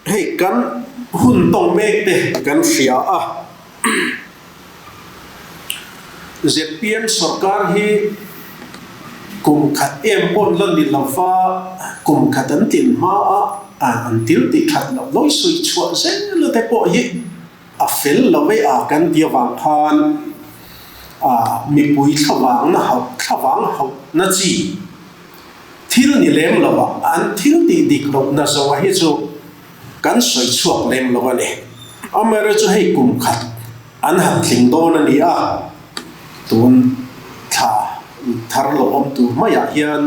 Hei kan hun tawng mek te kan hria a, zpm sorkar hi kum khat em pawn la ni lova, kum khat an tin hma a an til tih that loh lawi sawi chhuah zel te pawh hi a fel lo e a kan ti avang khan mipui thlavang na hauh thlavang hauh na chi. Thil ni lem lo ah an thil tih dik loh na zawh hi chu kan sawi chhuak lem lo a ni. Amaherawhchu hei kum khat an han tling dawn a ni a, tun thla thar lo awm tur maiah hian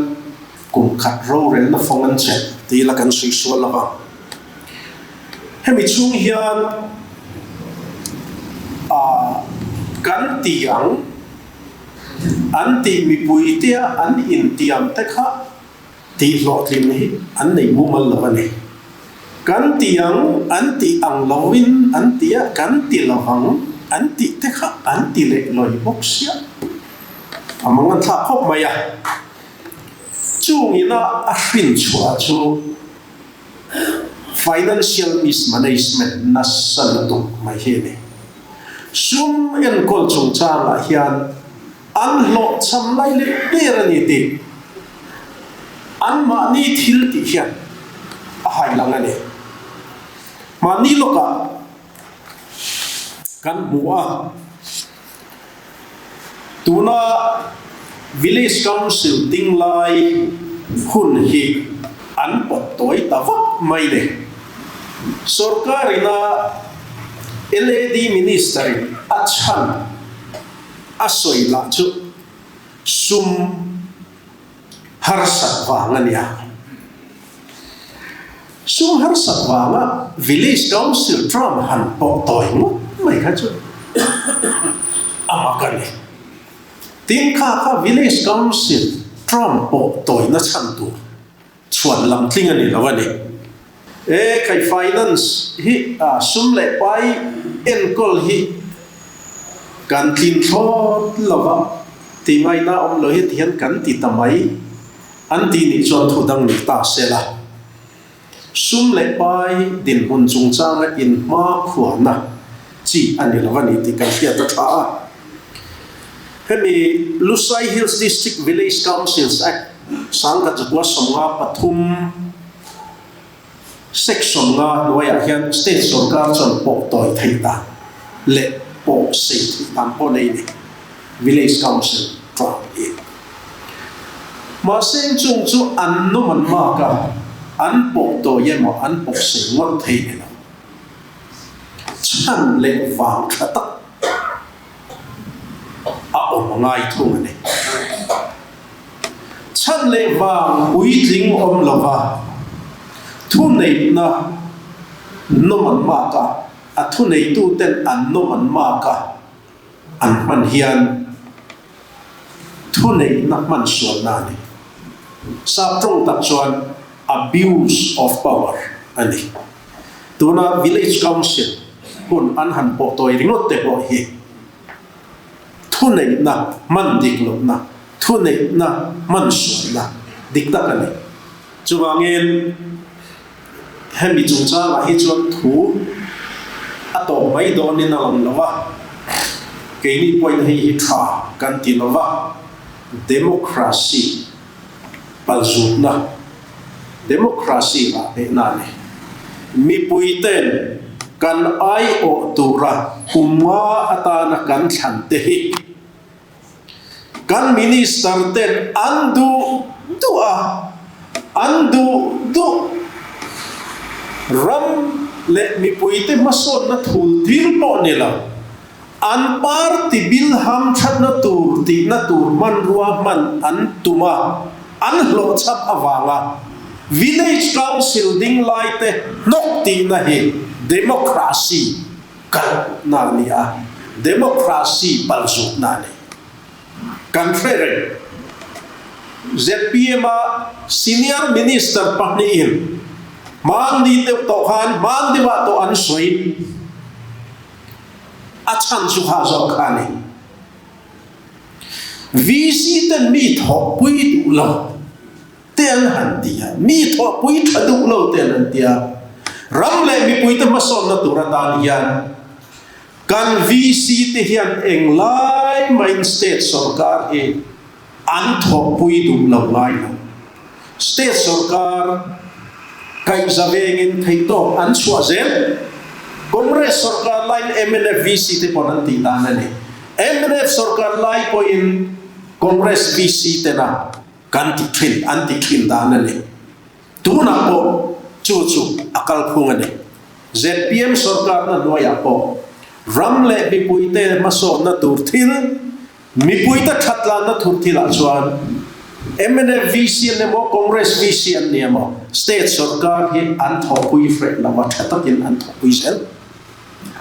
kum khat rorelna fawng an chelh tih la kan sawi sual lo vang. Hemi chhung hian ah kan ti ang. An tih mipuitea an intiam te kha tih hlawhtlin hi an nei mumal lo a ni. Kan ti ang, an tih ang loin an ti a, kan ti lo ang, an tih te kha an ti leh lawi bawk sia. A mang an thlak khawp mai a. Chungina a hrin chhuah chu Financial mismanagement nasa lutuk mai hi a ni. Sum enkawl chungchangah hian an hlawhchham lai leh ber a ni tih anmahni thil tih hian a hailang a ni. Mahni lawkah kan hmu a, tuna Village Council ding lai hun hi an pawt tawi ta vak mai le. Sorkarina LAD Minister-in a chhan a sawi lah chu sum harsat vang a nia. Sum harsat vanga Village Council term han pawh tawi ngawt mai kha chu a mak a ni. Tin kha kha Village Council term pawh tawina chhan tur chhuan lam tling a ni lo a ni. E khai finance hi sum leh pai enkawl hi kan tlin thlawt lo va, ti ngaihna awm lo hi ti hian kan ti ta mai an ti nih chuan thu dang ni ta se la. Sum leh pai dinhmun chungchanga inhmakhuana chi a ni lo a ni tih kan hriat a tha a. Hemi Lusai Hills District Village Councils Act 1953 Section nga hnuaiah hian State sorkar chuan pawh tawi theih dan leh pawh sei theih dan pawh nei ni Village Council ṭuan hi. Mahse chung chu an nawm an mak a, an pawh tawi emaw an pawh sei ngawt thei ni lo. Chhan leh vang tha tak a awm ngai thung a ni. Chhan leh vang puitling awm lova thuneihna nawm an mak a, a thuneituten an nawm an mak a an hman hian thuneihna hman sualna a ni. Sap tawng tak chuan abuse of power a ni. Tuna Village Council hun an han pawh tawi ringawt te pawh hi thuneihna hman dik lohna, thuneihna hman sualna dik tak a ni. Chuvangin hemi chungchangah hi chuan thu a tawp mai dawnin a lang lo a, keini pawhin hei hi tha kan ti lo va, democracy palzutna, democracy ah hnehna a ni. Mipuiten kan aiawh tura kum nga atana kan thlan te hi kan minister ten an duh duh a, an duh duh ram leh mipuite hmasawnna thul thil pawh ni lo. An party bill hamthatna tur tihna tur hmanrua hman an tum a, an hlawhchhap avanga Village Council ding laite hnawk tihna hi democracy kalhna a ni a, democracy palzutna a ni. Kan hre reng. Zpm a senior minister pahnihin hmanni deuh tawh khan hman deuhah tawh an sawi. A chhan chu kha zawk kha a ni. VC ten mi thawhpui duh lo te an han ti a, mi thawhpui tha duh lo te an han ti a. Ram leh mipuite hmasawnna tur atan hian kan VC te hian englai mahin state sorkar hi an thawhpui duh lo ngai lo. State sorkar kaihza vengin theihtawp an chhuah zel. Congress sorkar laiin mnf VC te pawn an tih dan a ni. Mnf sorkar lai pawhin Congress VC tena kan ti thin an ti thin dan a ni. Tunah pawh chu chu a kalphung a ni. Zpm sorkarna hnuaiah pawh ram leh mipuite hmasawnna tur thil, mipuite thatlanna thur thilah chuan mnf VC an emaw, Congress VC an ni emaw, state sorkar hi an thawhpui hreh lo a, tha takin an thawhpui zel.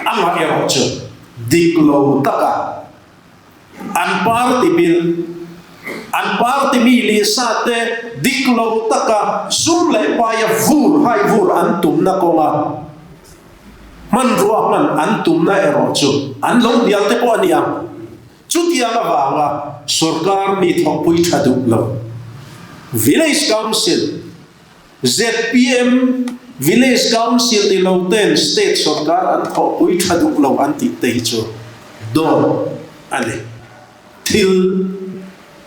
Amaherawhchu dik lo taka An party bil, an party mi leh sa te dik lo taka sum leh paia vur hai vur an tumna kawnga hmanrua hman an tumna erawh chu an lo hnial te pawh a ni ang. Chutiang avanga sorkar mi thawkpui tha duh lo Village Council, Zpm Village Council ni lo ten State sorkar an thawhpui tha duh lo an tih te hi chu dawt a ni. Thil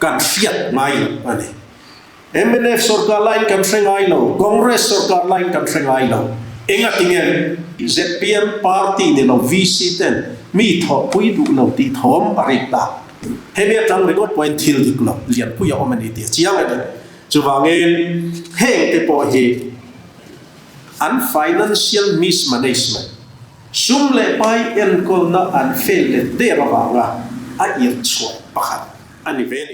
kan hriat ngai lo a ni. Mnf sorkar laiin kan hre ngai lo, Congress sorkar laiin kan hre ngai lo. Engati nge zpm party ni lo VC ten mi thawhpui duh lo tih thawm a rik ta. Hemi atang ringawt pawhin thil dik lo lianpui a awm a ni tih a chiang a ni. Chuvangin hengte pawh hi an financial mismanagement, sum leh pai enkawlna an fail let der avanga a irhchhuah pakhat a ni ve a ni.